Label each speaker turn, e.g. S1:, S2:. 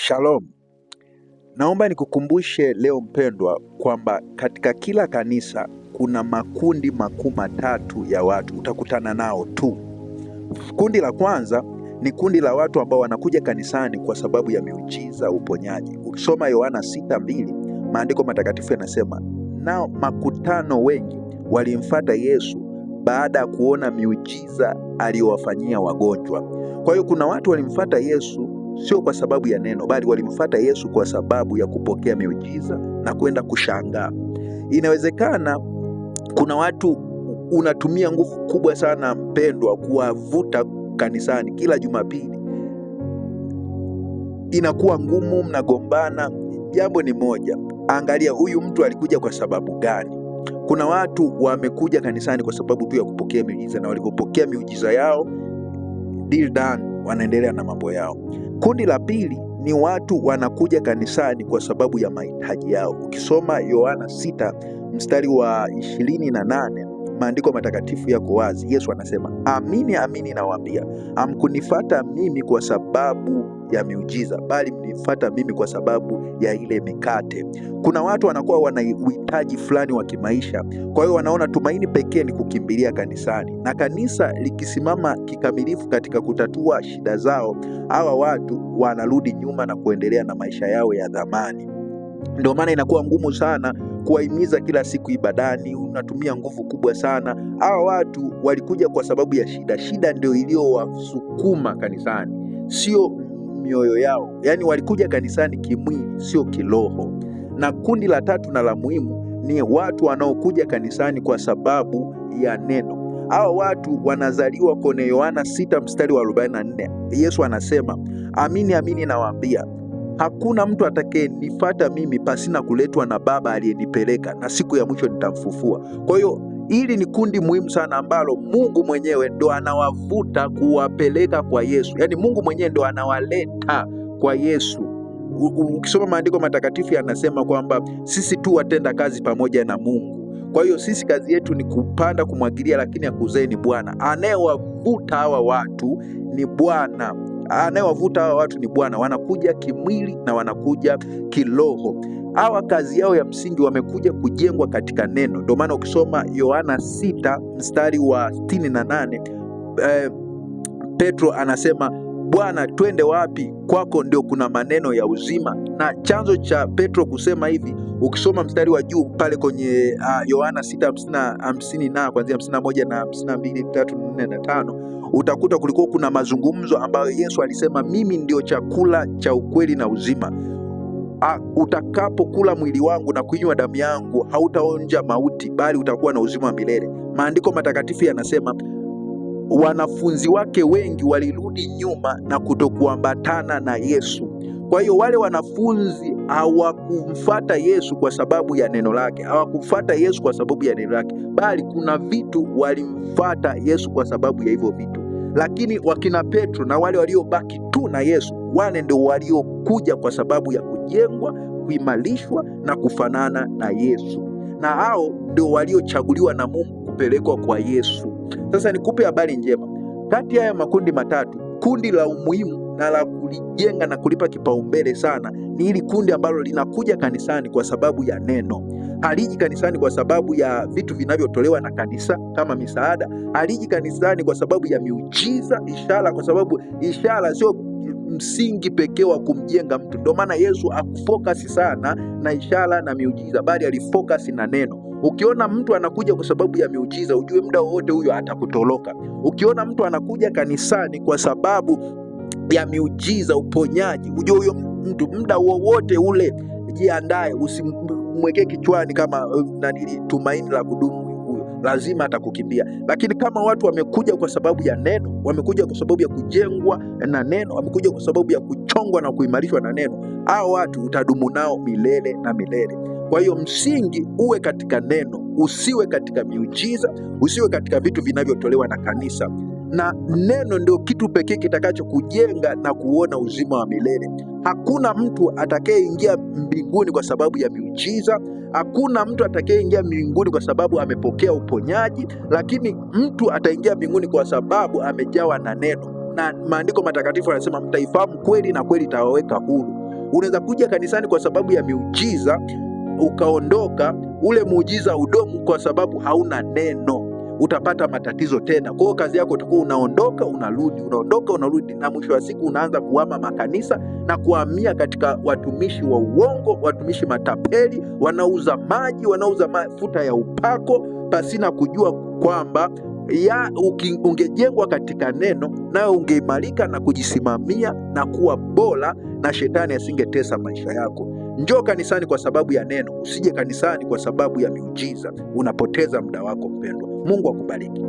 S1: Shalom. Naomba nikukumbushe leo mpendwa, kwamba katika kila kanisa kuna makundi makuu matatu ya watu utakutana nao tu. Kundi la kwanza ni kundi la watu ambao wanakuja kanisani kwa sababu ya miujiza, uponyaji. Ukisoma Yohana 6:2, maandiko matakatifu yanasema, nao makutano wengi walimfata Yesu baada ya kuona miujiza aliyowafanyia wagonjwa. Kwa hiyo kuna watu walimfata Yesu sio kwa sababu ya neno, bali walimfata Yesu kwa sababu ya kupokea miujiza na kwenda kushangaa. Inawezekana kuna watu unatumia nguvu kubwa sana mpendwa, kuwavuta kanisani kila Jumapili, inakuwa ngumu, mnagombana. Jambo ni moja, angalia huyu mtu alikuja kwa sababu gani. Kuna watu wamekuja kanisani kwa sababu tu ya kupokea miujiza, na walipopokea miujiza yao, deal done, wanaendelea na mambo yao. Kundi la pili ni watu wanakuja kanisani kwa sababu ya mahitaji yao. Ukisoma Yohana 6 mstari wa 28, maandiko matakatifu yako wazi. Yesu anasema, amini amini nawaambia, hamkunifata mimi kwa sababu ya miujiza, bali mnifata mimi kwa sababu ya ile mikate. Kuna watu wanakuwa wana uhitaji fulani wa kimaisha, kwa hiyo wanaona tumaini pekee ni kukimbilia kanisani, na kanisa likisimama kikamilifu katika kutatua shida zao, hawa watu wanarudi nyuma na kuendelea na maisha yao ya dhamani. Ndio maana inakuwa ngumu sana kuwahimiza kila siku ibadani, unatumia nguvu kubwa sana. Hawa watu walikuja kwa sababu ya shida. Shida ndio iliyowasukuma kanisani, sio mioyo yao. Yaani walikuja kanisani kimwili, sio kiroho. Na kundi la tatu na la muhimu ni watu wanaokuja kanisani kwa sababu ya neno. Hawa watu wanazaliwa kwenye Yohana 6 mstari wa 44. Yesu anasema, amini amini nawaambia, hakuna mtu atakayenifata mimi pasina kuletwa na Baba aliyenipeleka, na siku ya mwisho nitamfufua. Kwa hiyo hili ni kundi muhimu sana ambalo Mungu mwenyewe ndo anawavuta kuwapeleka kwa Yesu. Yaani Mungu mwenyewe ndo anawaleta kwa Yesu. Ukisoma maandiko matakatifu yanasema kwamba sisi tu watenda kazi pamoja na Mungu. Kwa hiyo sisi kazi yetu ni kupanda, kumwagilia, lakini akuzee ni Bwana. Anayewavuta hawa watu ni Bwana. Anayewavuta hawa watu ni Bwana. Wanakuja kimwili na wanakuja kiroho. Hawa kazi yao ya msingi wamekuja kujengwa katika neno. Ndio maana ukisoma Yohana 6 mstari wa 68, Petro anasema, Bwana, twende wapi? Kwako ndio kuna maneno ya uzima. Na chanzo cha Petro kusema hivi, ukisoma mstari wa juu pale kwenye Yohana 6:50 na kuanzia 51 na 52, 3, 4 na 5, utakuta kulikuwa kuna mazungumzo ambayo Yesu alisema, mimi ndio chakula cha ukweli na uzima. Utakapokula mwili wangu na kuinywa damu yangu hautaonja mauti, bali utakuwa na uzima wa milele. Maandiko matakatifu yanasema wanafunzi wake wengi walirudi nyuma na kutokuambatana na Yesu. Kwa hiyo wale wanafunzi hawakumfuata Yesu kwa sababu ya neno lake, hawakumfuata Yesu kwa sababu ya neno lake, bali kuna vitu walimfuata Yesu kwa sababu ya hivyo vitu. Lakini wakina Petro na wale waliobaki tu na Yesu, wale ndio waliokuja kwa sababu ya kujengwa, kuimarishwa na kufanana na Yesu, na hao ndio waliochaguliwa na Mungu kupelekwa kwa Yesu. Sasa nikupe habari njema. Kati ya haya makundi matatu, kundi la umuhimu na la kulijenga na kulipa kipaumbele sana ni hili kundi ambalo linakuja kanisani kwa sababu ya neno. Haliji kanisani kwa sababu ya vitu vinavyotolewa na kanisa kama misaada. Haliji kanisani kwa sababu ya miujiza, ishara, kwa sababu ishara sio msingi pekee wa kumjenga mtu. Ndio maana Yesu hakufokasi sana na ishara na miujiza, bali alifokasi na neno. Ukiona mtu anakuja kwa sababu ya miujiza, ujue muda wowote huyo atakutoroka. Ukiona mtu anakuja kanisani kwa sababu ya miujiza, uponyaji, ujue huyo mtu muda wowote ule, jiandae, usimwekee kichwani kama nanili tumaini la kudumu huyo, lazima atakukimbia. Lakini kama watu wamekuja kwa sababu ya neno, wamekuja kwa sababu ya kujengwa na neno, wamekuja kwa sababu ya kuchongwa na kuimarishwa na neno, hao watu utadumu nao milele na milele. Kwa hiyo msingi uwe katika neno, usiwe katika miujiza, usiwe katika vitu vinavyotolewa na kanisa. Na neno ndio kitu pekee kitakachokujenga na kuona uzima wa milele. Hakuna mtu atakayeingia mbinguni kwa sababu ya miujiza. Hakuna mtu atakayeingia mbinguni kwa sababu amepokea uponyaji, lakini mtu ataingia mbinguni kwa sababu amejawa na neno. Na maandiko matakatifu yanasema mtaifahamu kweli na kweli itawaweka huru. Unaweza kuja kanisani kwa sababu ya miujiza ukaondoka, ule muujiza udomu kwa sababu hauna neno, utapata matatizo tena. Kwa hiyo kazi yako utakuwa unaondoka unarudi, unaondoka unarudi, na mwisho wa siku unaanza kuhama makanisa na kuhamia katika watumishi wa uongo, watumishi matapeli, wanauza maji, wanauza mafuta ya upako pasina kujua kwamba ungejengwa katika neno, nawe ungeimarika na kujisimamia na kuwa bora, na shetani asingetesa maisha yako. Njoo kanisani kwa sababu ya neno, usije kanisani kwa sababu ya miujiza. Unapoteza muda wako mpendwa. Mungu akubariki.